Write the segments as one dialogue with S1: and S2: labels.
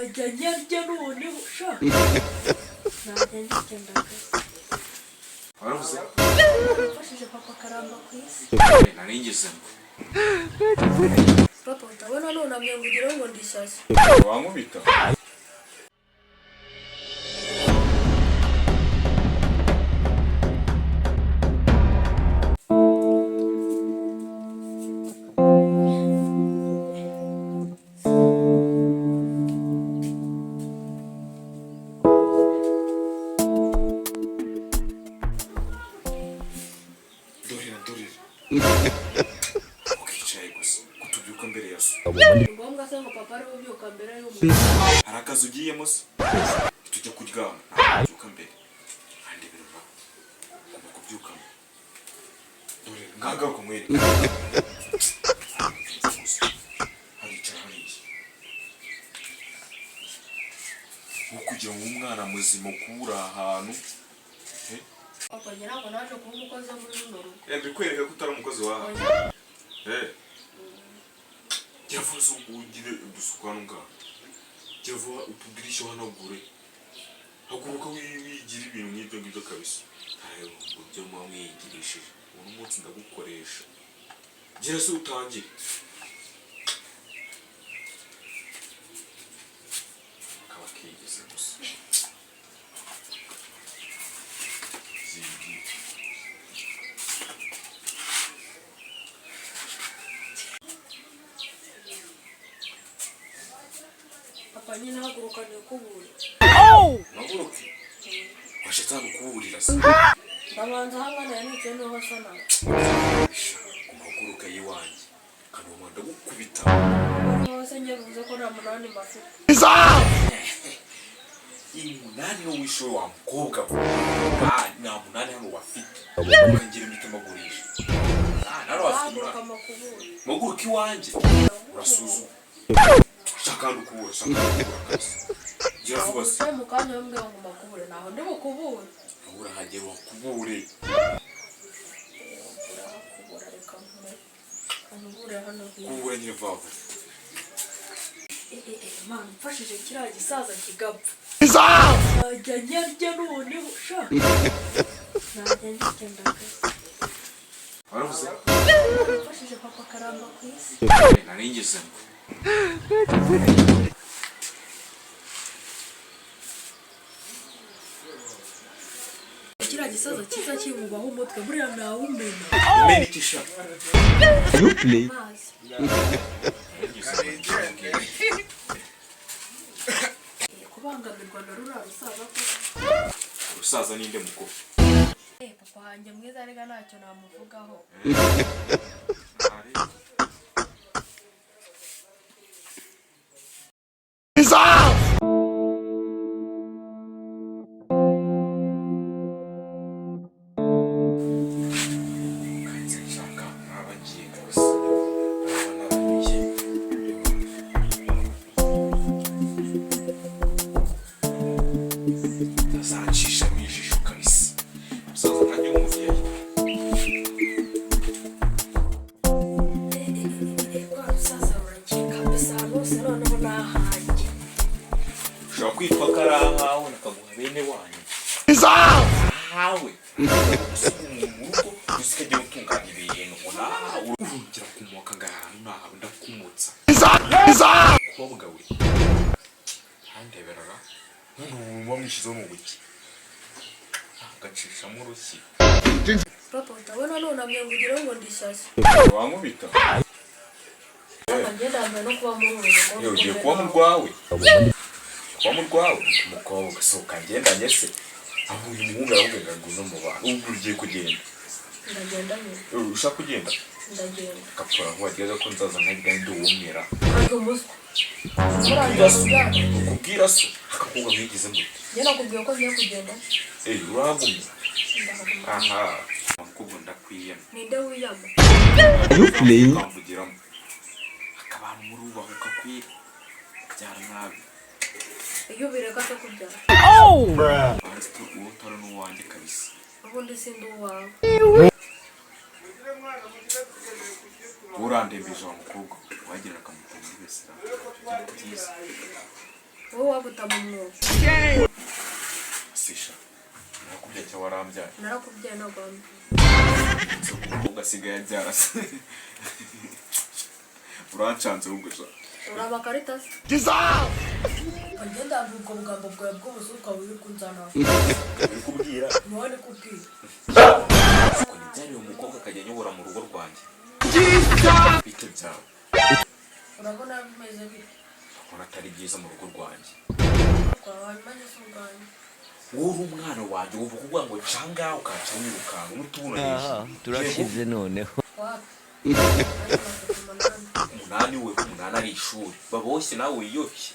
S1: Nzajya nyarya noneho sha, nzajya nyarya ndagaze.
S2: Waravuze?
S1: Mfashije papa akaramba ku isi.
S2: Nari ngeze ngo
S1: Papa, ndabona nunamye ngo ugire ngo ndi shyashya.
S2: Wankubita. Dorera, dorera, ukicaye gusa kutubyuka mbere ya so.
S1: Ni ngombwa se ngo papa ariwe ubyuka mbere y'umuntu?
S2: Hari akazi ugiyemo se? Tujya kuryama, ntabwo ubyuka mbere. Kandi birura ugomba kubyukamo. Dore ngagaruka nkwereke gusa, haricara hariya nko kugira ngo umwana muzima ukura ahantu.
S1: Papa, njye ntabwo naje kuba umukozi wo muri runo rugo.
S2: Mbikwereka ko utari umukozi wawe. Jya vuba se, ugire udusuku hano ngaha. Jya vuba utudirishya uhanagure. Haguruka wigire ibintu nk'ibyo ngibyo kabisa. Ntayo ibyo muba mwigirishije uno munsi ndagukoresha. Gira se utangire. Kaba kigeze gusa. Zigiye.
S1: Papa nyine, haguruka nikubure.
S2: Mpaguruke? Washatse hano kuburira se?
S1: Ndabanza hangana nicaye niho hasa nabi.
S2: Sha, umaguruka y'iwanjye kanuma ndagukubita.
S1: Noneho se njye bivuze ko nta munani mbafite?
S2: Iyi munani no wishuwe wa mukobwa we. Ah, nta munani hano wafite. Ngira imitima agurisha. Ah, naro wafite
S1: Haguruka
S2: umunani.
S1: makubure.
S2: Maguruka iwanjye. Urasuzuma. Shaka hano ukubura, shaka hano ukubura kabisa. Gira vuba se.
S1: Se mu kanya wambwira ngo makubure, ntaho ndi bukubure.
S2: Urahagera wakubure.
S1: Urahakubura, reka nkume nkubure hano hirya.
S2: Kubura nyine vuba vuba.
S1: Mana, mfashije kiriya gisaza kigapfa, nzajya nyarya noneho sha, nzajya nyarya ndagaze.
S2: Waravuze?
S1: Mfashije papa akaramba ku isi.
S2: Nari ngeze ngo
S1: Kiriya gisaza cyiza kibubaho umutwe, buriya ntawumena.
S2: Umena iki sha?
S1: Amazi.
S2: Nari ngeze ngo
S1: Kubangamirwa na ruriya rusaza ko.
S2: Urusaza ninde mukuru?
S1: Papa wanjye mwiza, rega ntacyo namuvugaho.
S2: Kanze nshaka naba ngiye kabisa. Naba naraniye. Ntazancisha mu ijisho kabisa. Umusaza nkanjye w'umubyeyi.
S1: Rwa rusaza ruragiye kabisa, ahantu hose noneho ni ahanjye.
S2: Ushobora kwitwa ko ari ahawe nakaguha bene wanyu. Ahawe. Gusiga umuntu mu rugo, gusa ukajya utunganya ibintu ngo nawe urongera kumoka ngo ahantu nahawe ndakumutsa. Mukobwa we. Ntandeberara. None ubu muba mwishyizeho ni ubuki. Agacishamo urushyi.
S1: Papa, ndabona nunamye ngo ugire ngo ndi shyashya.
S2: Wankubita.
S1: Papa, njye ndambiwe no kuba muri uru rugo.
S2: Yewe, ugiye kuba mu rwawe. Kuba mu rwawe. Umukobwa sohoka ngendanye se. Aho uyu muhungu aravuga ngo ngwino mu bantu. Ubwo ugiye kugenda.
S1: Ndagenda nyine.
S2: Ushaka kugenda?
S1: Ndagenda.
S2: Gapfura aho wageze ko nzaza nkarya ndi uwumira.
S1: Kandi umuswa.
S2: Ukubwira so. Ukubwira so. Akakobwa mwigize mute.
S1: Njye nakubwiye ko ngiye kugenda.
S2: Eh, urahagumye.
S1: Ndahaguma.
S2: Aha. Mukobwa ndakwiyama.
S1: Ninde wiyama?
S2: Ukamvugiramo. Akabantu murubahuka kwira. Byara nabi.
S1: Iyo ubireka se kubyara.
S2: Banze uwo utari n'uwanjye kabisa.
S1: Ubundi sindi uwawe.
S2: Urandembeje wa mukobwa. Wagira akamutera muri besera. Byiza.
S1: Wowe waguta mu mwobo.
S2: Sisha, nakubyaye cyangwa warambyaye?
S1: Narakubyaye, ntabwo wambyaye.
S2: Umukobwa asigaye abyara se? Urancanze ahubwo sha.
S1: Uraba karita se? Ngenda ubwo bugambo bwawe bw'ubuzuka uri kunzana.
S2: Uri kubwira?
S1: Ni wowe kubwira.
S2: Ngo nibyariye umukobwa akajya anyobora mu rugo rwanjye, bite byawe?
S1: Urabona bimeze bite?
S2: Ubona atari byiza mu rugo rwanjye.
S1: Kwawe, hanyuma njye si ubwanjye.
S2: Wowe uri umwana wanjye, wumva kuvuga ngo canga ukaca wirukanka n'utubuno hejuru.
S3: Turashize noneho.
S1: Wapi, nanjye bafite 8.
S2: 8 we, 8 ari ishuri baboshye, nawe wiyoshye,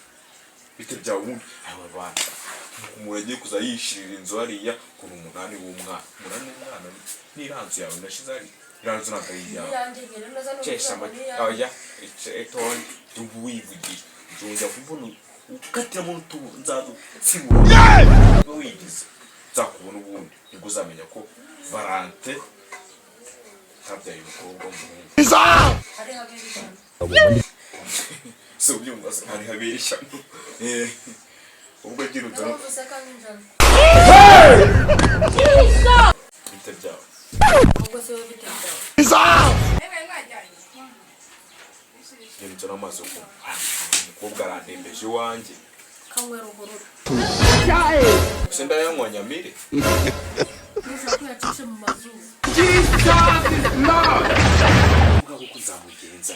S2: bite byawe ubundi? Aba bana, umuntu agiye kuza yishirira inzu hariya ukuntu 8 w'umwana, 8 w'umwana n'iriya nzu yawe nashize hariya, iriya nzu ntabwo ari iyawe.
S1: Iyanjye nyine neza ni
S2: Cesha
S1: ukuvuga ngo
S2: amata.
S1: ni iyanjye.
S2: Oya, etonde, ndumva wivugira, nzongera kubona ukatiramo n'utubu nzadutsibura. Niba wigize nzakubona ubundi, nibwo uzamenya ko Valante ntabyaye umukobwa w'umuhungu.
S1: Ari habiri cyane.
S2: Si ubyumva se? Hari habera ishyano. Ubwo agira
S1: Niyo
S2: utanu.
S1: mpamvu useka nk'injangwe.
S2: Bite byawe?
S1: Ubwo se wowe bite byawe?
S2: Nibyo, n'amazi yo kunywa. Umukobwa arandembeje iwanjye.
S1: Kanywera ubururu.
S2: Se ndayanywa nyamire?
S1: Nushaka uyacishe mu mazuru.
S2: Ubwo kuko nzamugenza.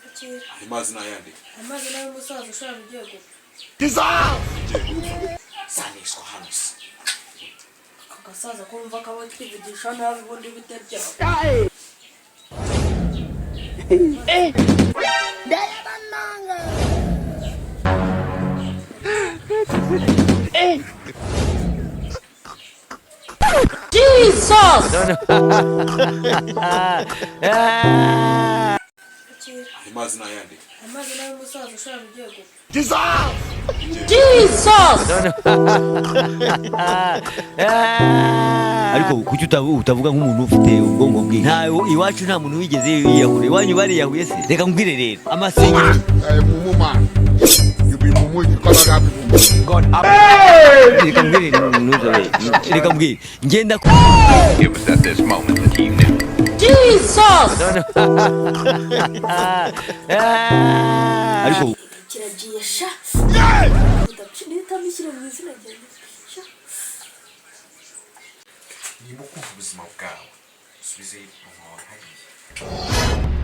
S1: Akira.
S2: Ayo mazi n'ayandi?
S1: Amazi nayo umusaza ushaje ugiye gupfa.
S2: Sanishwa hano se?
S1: Aka gasaza ko wumva kaba twivugisha nabi, ubundi bite byawe? Akira.
S2: Ayo mazi n'ayandi?
S1: Amazi nayo umusaza ushaje ugiye gupfa.
S3: Ariko kuki utavuga nk'umuntu ufite ubwonko bwinshi? Nta iwacu nta muntu wigeze yiyahura. Iwanyu bariyahuye se? Reka nkubwire rero, amasengesho.
S4: Mumu man. You be mumu, you call other people.
S3: Reka mbwire, ntuzore, reka mbwire ngenda ku
S5: It was at this moment that he knew.
S3: Ariko
S1: Kiragiye sha, nitamishyira mu izina ryanjye sha.
S2: Niba ukunda ubuzima bwawe, usubize mama wawe hariya.